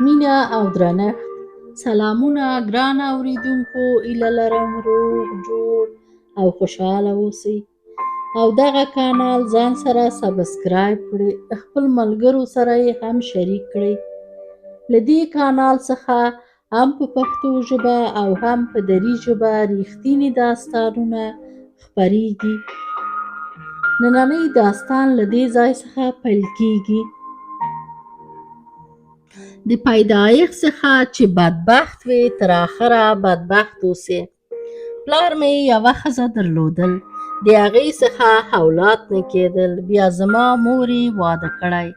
مینه او درنښت. سلامونه ګران اوریدونکو، هیله لرم روغ جوړ او خوشحاله اوسئ او دغه کانال ځان سره سبسکرایب کړئ، خپل ملګرو سره یې هم شریک کړئ. له دې کانال څخه هم په پښتو ژبه او هم په دري ژبه ریښتیني داستانونه خپریږي. نننۍ داستان له دې ځای څخه پیل کیږي. د پیدایښت څخه چې بدبخت وې تر اخره بدبخت اوسې. پلار مې یوه ښځه درلودل، د هغې څخه اولاد نه کېدل. بیا زما مور یې واده کړی.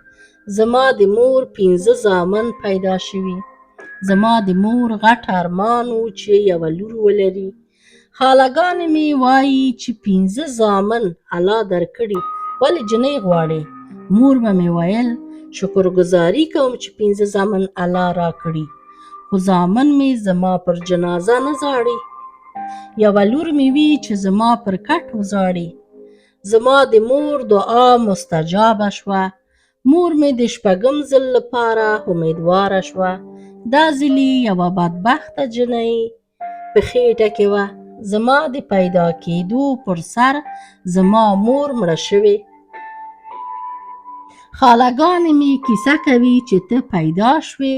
زما د مور 5 زامن پیدا شوي. زما د مور غټ ارمان و چې یوه لور ولري. خاله ګانې مې وایي چې 5 زامن الله درکړي، ولې جنۍ غواړې؟ مور به مې ویل شکرګزاري کوم چې 5 زامن الله راکړي، خو زامن مې زما پر جنازه نه ژاړي. یوه لور مې وي چې زما پر کټ وژاړي. زما د مور دعا مستجابه شوه. مور مې د 6م ځل لپاره امیدواره شوه. دا ځلې یوه بدبخته جنۍ په خېټه کې وه. زما د پیدا کېدو پر سر زما مور مړه شوې. خاله ګانې مې کیسه کوي چې ته پیدا شوې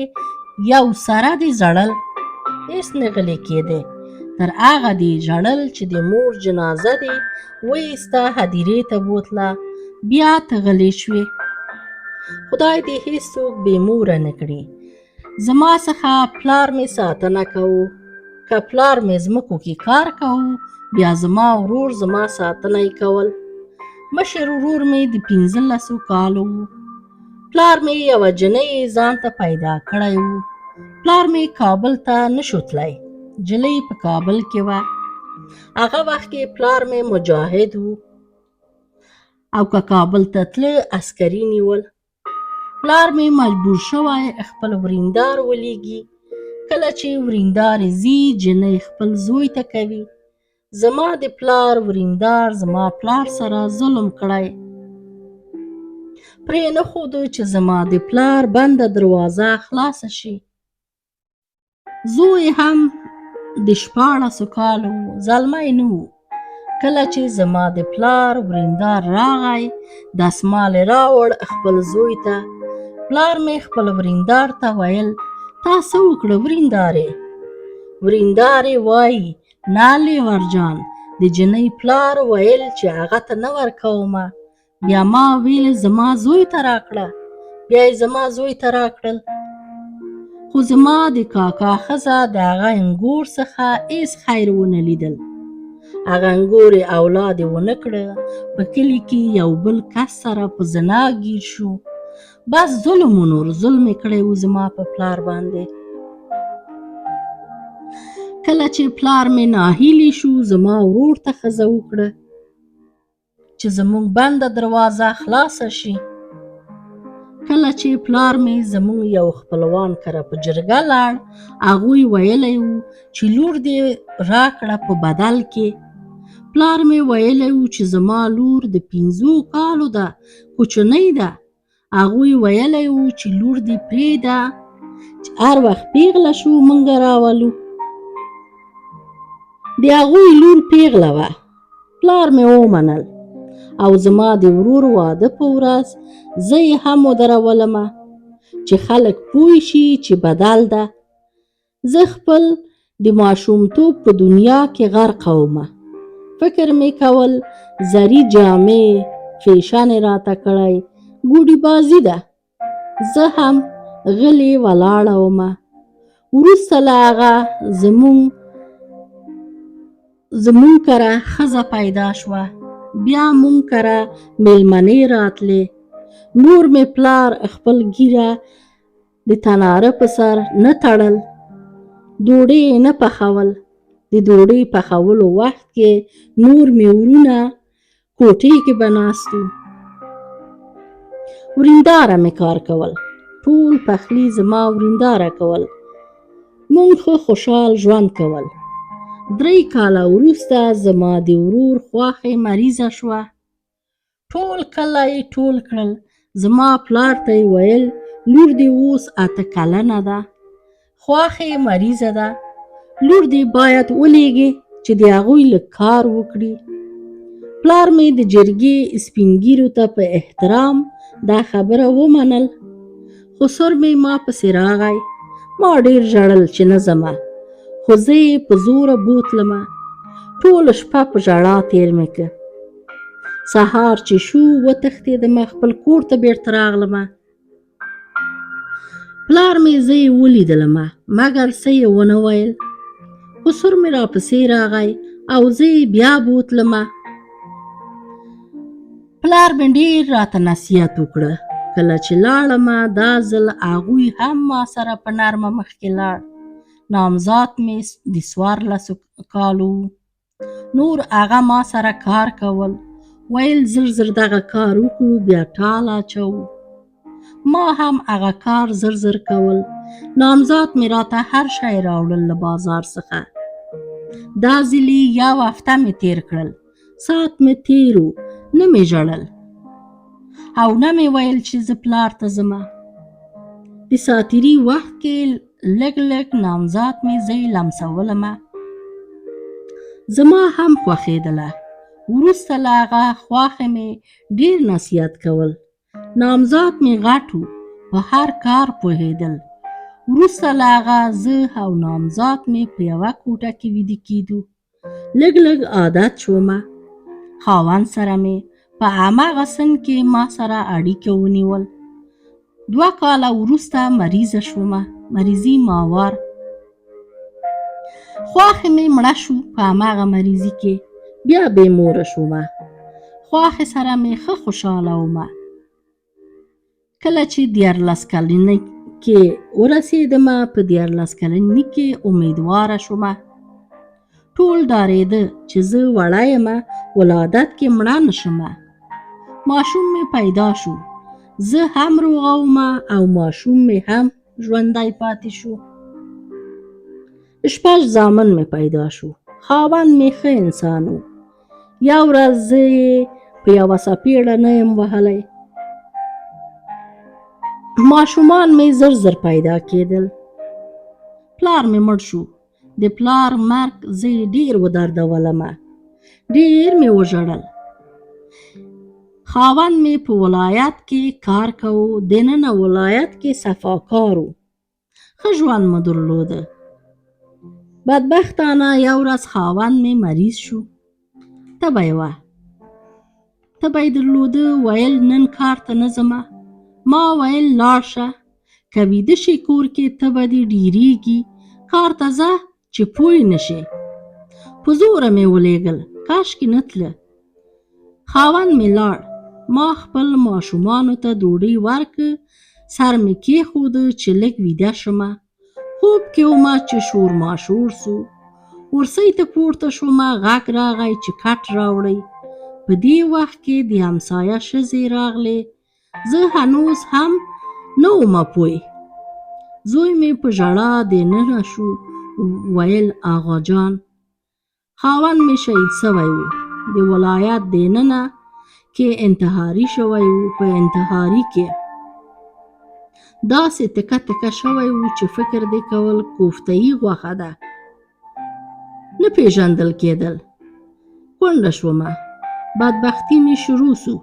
یو سره دې ژړل، هېڅ نه غلې کېدې، تر هغه دې ژړل چې د مور جنازه دې وایسته هدیرې ته بوتله، بیا ته غلې شوې. خدای دې هېڅوک بې موره نه کړي. زما څخه پلار مې ساتنه کوو. که پلار مې ځمکو کې کار کوو، بیا زما ورور زما ساتنه یې کول. مشر ورور مې د 15 کالو و. پلار مې یوه جنۍ ځان ته پیدا کړی و. پلار مې کابل ته نشو تلای، جلۍ په کابل کې وه. هغه وخت کې پلار مې مجاهد و او که کابل ته تله عسکري نیول. پلار مې مجبور شوی خپل وریندار ولیږي. کله چې وریندار ځي، جنۍ خپل زوی ته کوي. زما د پلار وریندار زما پلار سره ظلم کړی، پرې نه ښوده چې زما د پلار بنده دروازه خلاصه شي. زوی هم د 16 کالو و، زلمی نه و. کله چې زما د پلار وریندار راغی، دستمال یې راوړ خپل زوی ته. پلار مې خپل وریندار ته ویل، تا څه وکړه وریندارې؟ وریندار یې وایي، نه لیور جان، د جنۍ پلار ویل چې هغه ته نه ورکومه. بیا ما ویل زما زوی ته راکړه. بیا یې زما زوی ته راکړل. خو زما د کاکا ښځه د هغه انګور څخه هېڅ خیر ونه لیدل. هغه انګور یې اولاد یې ونه کړه. په کلي کې یو بل کس سره په زنا ګیر شو. بس ظلم و، نور ظلم یې کړی و زما په پلار باندې. کله چې پلار مې ناهیلی شو، زما ورور ته ښځه وکړه چې زموږ بنده دروازه خلاصه شي. کله چې پلار مې زموږ یو خپلوان کره په جرګه لاړ، هغوی ویلی و چې لور دې راکړه په بدل کې. پلار مې ویلی و چې زما لور د 5 کالو ده، کوچنۍ ده. هغوی ویلی و چې لور دې پرېږده چې هر وخت پیغله شو موږ راولو. د هغوی لور پیغله وه. پلار مې ومنل او زما د ورور واده په ورځ زه یې هم ودرولمه چې خلک پوه شي چې بدل ده. زه خپل د ماشومتوب په دنیا کې غرقه ومه. فکر مې کول زري جامې فیشن یې راته کړی، ګوډي بازي ده. زه هم غلې ولاړه ومه. وروسته له هغه زموږ کره ښځه پیدا شوه. بیا موږ کره میلمنې راتلې. نور مې پلار خپل ږیره د تناره په سر نه تړل، ډوډۍ یې نه پخول. د ډوډۍ پخولو وخت کې نور مې ورونه کوټې کې به ناست وو. ورینداره مې کار کول، ټول پخلی زما ورینداره کول. موږ ښه خوشحال ژوند کول. 3 کاله وروسته زما د ورور خواښې مریضه شوه. ټول کلی ټول کړل. زما پلار ته یې ویل لور دې اوس 8 کلنه ده، خواښې یې مریضه ده، لور دې باید ولېږې چې د هغوی لږ کار وکړي. پلار مې د جرګې سپین ږیرو ته په احترام دا خبره ومنل. خسر مې ما پسې راغی، ما ډېر ژړل چې نه ځمه، خو زه یې په زوره بوتلمه. ټوله شپه په ژړا تېر مې که. سهار چې شو وتښتېدمه، خپل کور ته بېرته راغلمه. پلار مې زه یې ولیدلمه، مګر څه یې ونه ویل. خسر مې راپسې راغی او زه یې بیا بوتلمه. پلار مې ډېر راته نصیحت وکړه. کله چې لاړمه دا ځل هغوی هم ما سره په نرمه مخکې لاړ. نامزاد مې د 14 کالو و. نور هغه ما سره کار کول، ویل زر زر دغه کار وکړو بیا ټال اچوو. ما هم هغه کار زر زر کول. نامزاد مې راته هر شی راوړل له بازار څخه. دا ځلې یو هفته مې تېر کړل، ساعت مې تېر و، نه مې ژړل او نه مې ویل چې زه پلار ته ځمه. د ساتیري وخت کې لږ لږ نامزاد مې زه یې لمسولمه، زما هم خوښېدله. وروسته له هغه خواښې مې ډېر نصیحت کول. نامزاد مې غټ و، په هر کار پوهېدل. وروسته له هغه زه او نامزاد مې په یوه کوټه کې ویده کېدو. لږ لږ عادت شومه. خاوند سره مې په هماغه سن کې ما سره اړیکه ونیول. 2 کاله وروسته مریضه شومه، مریضي ماوار. خواښې مې مړه شو په هماغه مریضي کې، بیا بې موره شومه. خواښې سره مې ښه خوشحاله ومه. کله چې 13 کلنۍ کې ورسېدمه، په 13 کلنۍ کې امیدواره شومه. ټول ډارېده چې زه وړه یمه، ولادت کې مړه نه شمه. ماشوم مې پیدا شو، زه هم روغه ومه او ماشوم مې هم ژوندی پاتې شو. 6 زامن مې پیدا شو. خاوند مې ښه انسان و. یو ورځ زه یې په یوه څپېړه نه یم وهلی. ماشومان مې زر زر پیدا کېدل. پلار مې مړ شو. د پلار مرګ زه یې ډېر ودردولمه، ډېر مې وژړل. خاوند مې په ولایت کې کار کوو، دننه ولایت کې صفاکار و. ښه ژوند مو درلوده. بدبختانه یو ورځ خاوند مې مریض شو، تبه یې وه، تبه یې درلوده. ویل نن کار ته نه ځمه. ما ویل لاړ شه، که ویده شې کور کې تبه دې ډېرېږي، کار ته ځه چې پوه نه شې. په زوره مې ولېږل، کاشکې نه تله. خاوند مې لاړ، ما خپل ماشومانو ته ډوډۍ ورکړه، سر مې کېښوده چې لږ ویده شمه. خوب کې ومه چې شور ماشور سو. ورسۍ ته پورته شومه، غږ راغی چې کټ راوړئ. په دې وخت کې د همسایه ښځې راغلې، زه هنوز هم نه ومه پوه. زوی مې په ژړا دننه شو، ویل آغا جان. خاوند مې شهید شوی و، د ولایت دننه کې انتحاري شوی و. په انتحاري کې داسې تکه تکه شوی و چې فکر دې کول کوفتهیي غوښه ده، نه پېژندل کېدل. کونډه شومه، بدبختي مې شروع سو.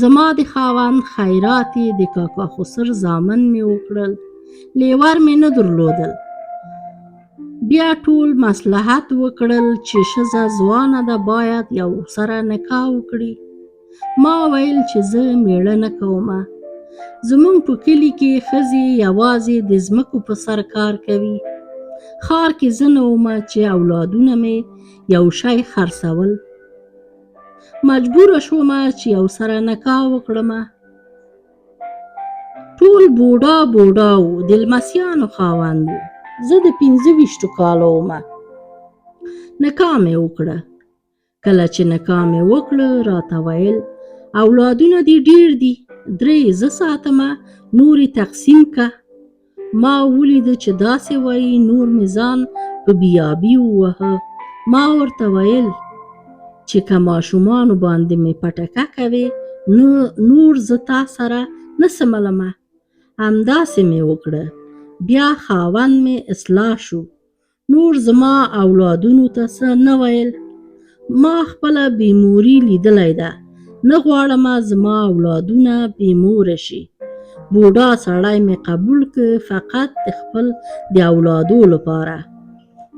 زما د خاوند خیرات یې د کاکا خسر زامن مې وکړل، لیور مې نه درلودل. بیا ټول مصلحت وکړل چې ښځه ځوانه ده، باید یو سره نکاح وکړي. ما ویل چې زه مېړه نه کومه. زموږ په کلي کې ښځې یوازې د ځمکو په سر کار کوي. ښار کې زه نه ومه چې اولادونه مې یو شی خرڅول. مجبوره شومه چې یو سره نکاح وکړمه. ټول بوډا بوډا وو، د لمسیانو خاوند وو. زه د 25 کالو ومه. نکاح مې وکړه. کله چې نکاح مې وکړه، راته ویل اولادونه دې ډېر دي، 3 زه ساتمه، نورې تقسیم که. ما ولیده چې داسې وایي، نور مې ځان په بیابي ووهه. ما ورته ویل چې که ماشومانو باندې مې پټکه کوې، نور زه تا سره نه څملمه. همداسې مې وکړه. بیا خاوند مې اصلاح شو. نور زما اولادونو ته څه نه ویل. ما خپله بې موري لیدلې ده. نه غواړمه زما اولادونه بې موره شي. بوډا سړی مې قبول که فقط د خپل د اولادو لپاره.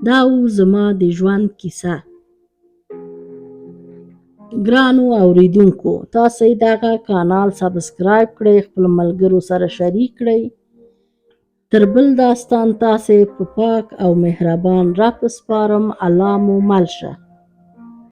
دا و زما د ژوند کیسه. ګرانو اوریدونکو، تاسو دغه کانال سبسکرایب کړئ، خپل ملګرو سره شریک کړئ. تر بل داستان تاسو په پاک او مهربان رب سپارم. الله مو مل شه.